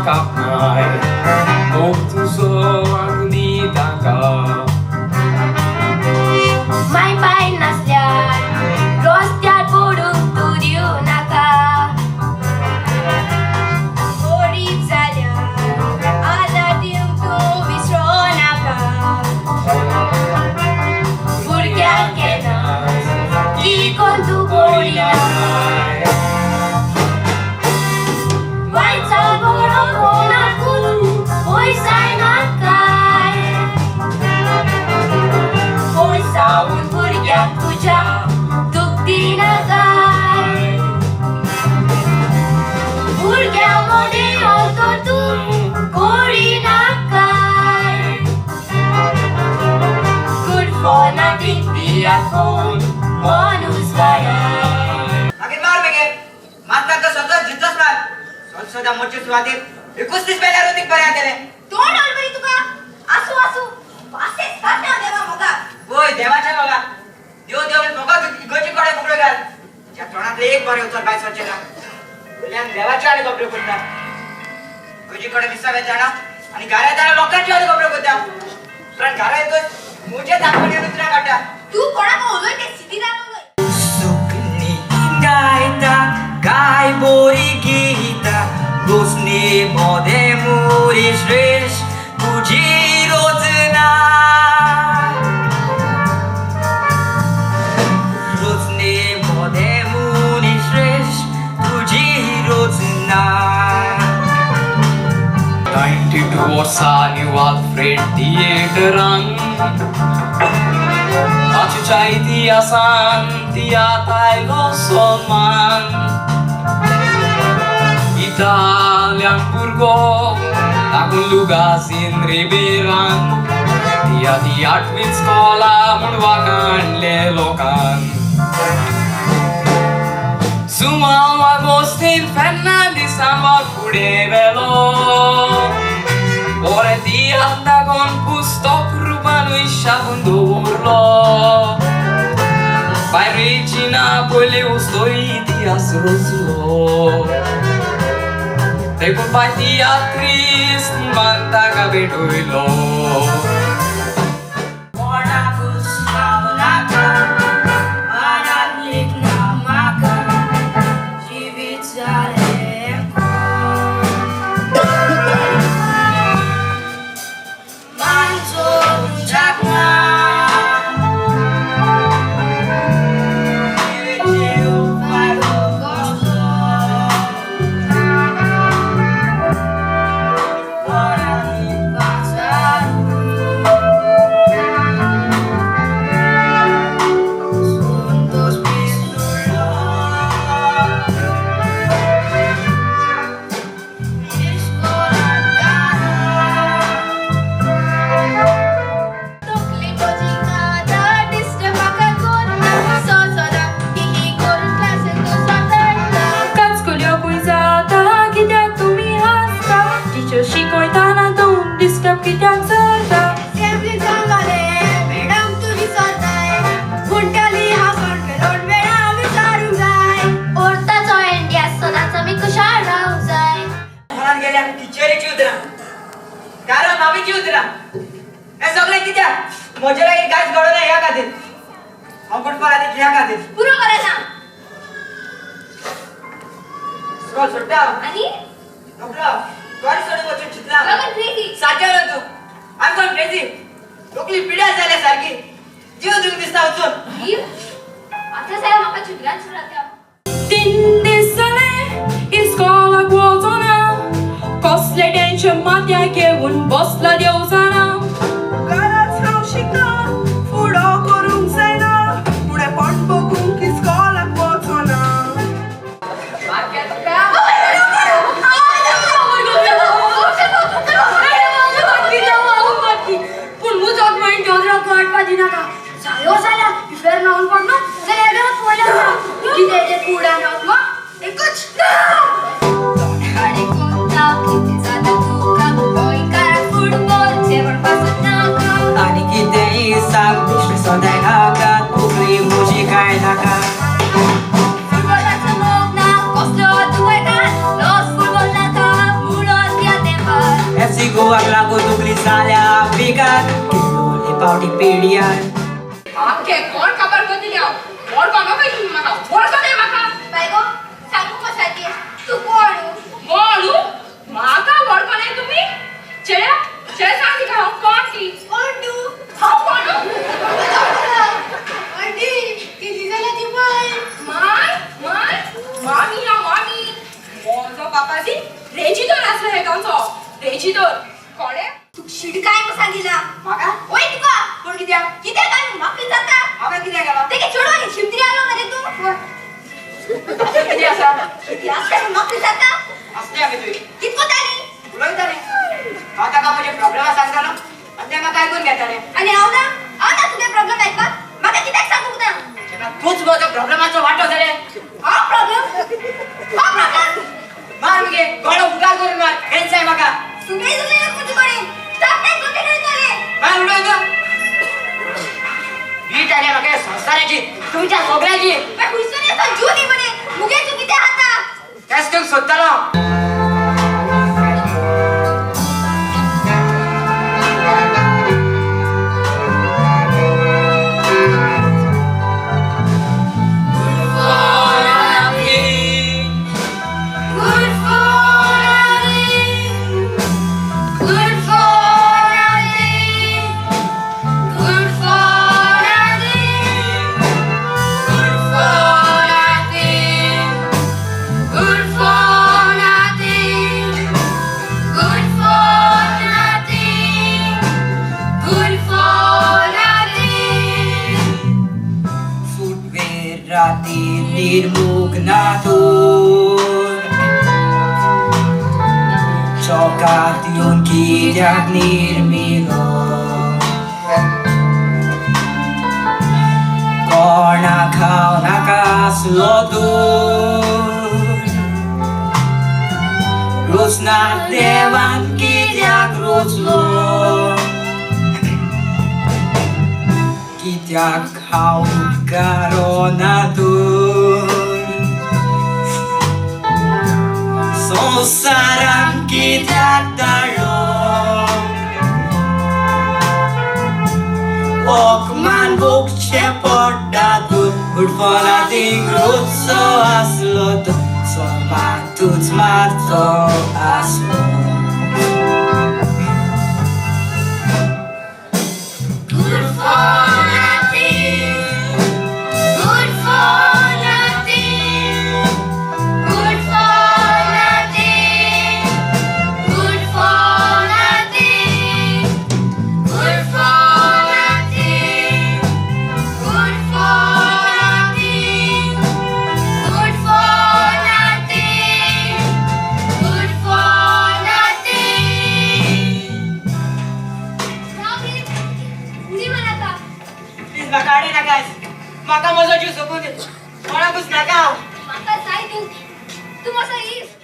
कापनाय मोग तुजो आनी ताका माय पाय नासल्यार रस्त्यार पडूंक तूं दिवं नाका. गरीब जाल्यार आदार दिवंक तूं विसरो नाका. भुरग्यांक केन्नाच किकोन तूं पडिनाय. वायट चाल बरो कोणाकूच पयसाय नाकाय. पयसावून भुरग्यांक तुज्या दुख दिनाकाय. भुरग्यां मदीं अंतर तूं करिनाकाय. गुड फॉर नथींग तियाकोन माणूस गाय. मागीर मार मगे मारता तर सगळं जितोच मार. सदा मोडचे सुवातीर एकूच दीस पेल्यार उदीक बरें जातलें. तोंड ऑलरेडी तुका. आसू आसू, पासेस काडटा देवा मोगा. वय देवाच्या मोगा. देव देव फकत इगोची कडे फुगड्यो घाल. ज्या तोंडांतलें एक बरें उतर भायर सरचें ना. वयल्यान देवाच्यो आनी खबऱ्यो करता. इगोजी कडेन मिसां वेताना आनी घरा येताना लोकांच्यो आनी खबऱ्यो करता. उपरांत घरा येतच म्हजे दाखवण्यान उतरां काडटा. तू कोणाक उलय ते सिटीदान उलय. सुकणी गायता गाय बोरी गीता, रोसनी मोदे मोरी श्रेष्ठ तुझी रोजना. रोजनी मोदे मुनी श्रेष्ठ तुझी रोजना. 92 वर्सां न्यू आल्फ्रेड थिएटरान ताच्या इतिहासान तियात्र आयलो सन्मान. इटालियन भुरगो ताकून लुगासीन रिबेरान तियात्री आठवीच स्कॉला म्हूण वाखाणले लोकान. जुवांव आगोस्तीन फेर्नांडीसान वाग फुडें व्हेलो. बरें तियात्र दाखोवन पुस्तक रुपानूय छापून दवरलो. बाय रेजिना पयली उस्तो इतिहास रचलो. देखून बाय तियात्रिस्त मान ताका भेटयलो. कोणाकूच सांगू नाका, मनात ना म्हाका, जिवीत जालें कोण. मानचो तुज्याक ना. जीव फायदो कसलो? कोणाक विचारू? संतोष पिसुडलो. इस्कोलांत. तकली म्हजी खाता, डिस्टर्ब म्हाका करना. सदा ही करून क्लासीन तूं सतायता. काचकुल्यो खूंय जाता, कित्याक तुमी हांसता? टिचर शिकयताना तूं डिस्टर्ब कित्याक जाता? असेंब्ली सांगले मॅडम तूं विसरताय. म्हणटाली हांसोन खेळोन वेळा विचारूंक जाय. ओर्ताचो इंडिया सदांच आमी खुशाल रावंक जाय. घरात गेल्या टिचरीची उतरां, कारण मामीची उतरां, हें सगळें कित्याक? म्हजे लागीं कांयच घडना ह्या खातीर. हांव गुडफार आनी ह्या खातीर. पुरो कर सांग. स्कॉल सोडटा हांव. आनी रोखडो कॉलेज सोडून वचून चिंतला. You're crazy. सारकें न्हू तूं. I'm gone crazy. तकली पिड्यार जाल्या सारकी. जीव दिवंक दिसता वचून. जीव आतां जाल्यार म्हाका चित्रान सुरवात. तीन दीस जाले इस्कॉलाक वचना. कसलें टेन्शन माथ्याक घेवन बसला देव जाणा. घराच हांव शिकता, फुडो करूंक जायना, फुडें बघूंक इस्कॉलाक वचना. तुका. पूण मुजोत म्हणून दोदरो काडपा दिनाका. जायो जाल्यार इफेर्न पडलो जाल्यार घरात पडल्या कितें तें कुडान वतलो एकूच. तोंडाडे कोत्ता कितें जाता तुका? गोंयकाराक फुटबॉल जेवण. इगोवाक लागून दुखली जाल्या बेकार किल्लोले पावटी पेडियार. आखे कोण काबार करतली हांव? वळखो न्हू तुमी म्हाका, वळखो न्हय म्हाका. बायगो सांगू मसाके तूं कोण? कोण? म्हाका वळखो न्हय तुमी? चेड्या चेड्या सांग तिका हांव कोण ती. कोण तूं? हांव कोण? आंटी कितली जाल्या ती माय? माय माय मामी हांव मामी. म्हजो बापाजी रेजिदोर आसलो हे गांवचो, रेजिदोर. कोणे? तूं शिडकाय मग सांगिला. म्हाका? वय तुका. कोण कित्याक? कितें काय म्हाका जाता? हांवें कितें केलां? तेगे चेडवान शिमतरी आलो मरे तूं. कितें आसा? कितें आसता म्हाका जाता? आसलें आमी तुवें कितको ताली? उलयतालें हांव ताका म्हजे प्रॉब्लेमा सांगतालो आनी तें म्हाका आयकून घेतालें. आनी हांव ना, हांव ना तुगे प्रॉब्लेम आयकपाक. म्हाका कित्याक सांगूंक ना? तेन्ना तूंच म्हजो प्रॉब्लेमाचो वांटो जालें. हांव प्रॉब्लेम? हांव प्रॉब्लेम? मार मगे गळो उगार करून मार, हेंच जाय म्हाका. सुबेज उलयलो तुजे कडेन, तापटें तुजे कडेन जालें. मार उडय तूं. वीट आयल्या म्हाका ह्या संवसाराची, तुमच्या सगळ्याची. बाय खुयसून येता जीव दी मरे, मुगे तूं कितें खाता? तेंच तुका सोदतालो हांव. Good for nothing. Good for nothing. Good for nothing. Good for nothing. Good for nothing. Good for nothing. Good for nothing. सुटवेर राती निर्मुख ना तूं, चौकात येवन कित्याक निर्मिलो? कोणाक हांव नाका आसलो तूं, रोचना देवान कित्याक रोचलो? कित्याक हांव उपकारो ना तूं, संवसारान कित्याक धाडलो? वखमान भोगचें पडटा तूं, गुड फॉर नथींग रोजचो आसलो तूं, सोमातूच मारचो आसलो. Good for nothing. Good for nothing. Good for nothing. Good for nothing. Good for nothing. Good for nothing. Good for nothing. Good for nothing. राव रे, उडी मार आतां. प्लीज म्हाका आडय नाका आयज. म्हाका म्हजो जीव सोंपून दी, कोणाकूच नाका हांव. म्हाका जाय तूं, तूं म्हजो इश्ट.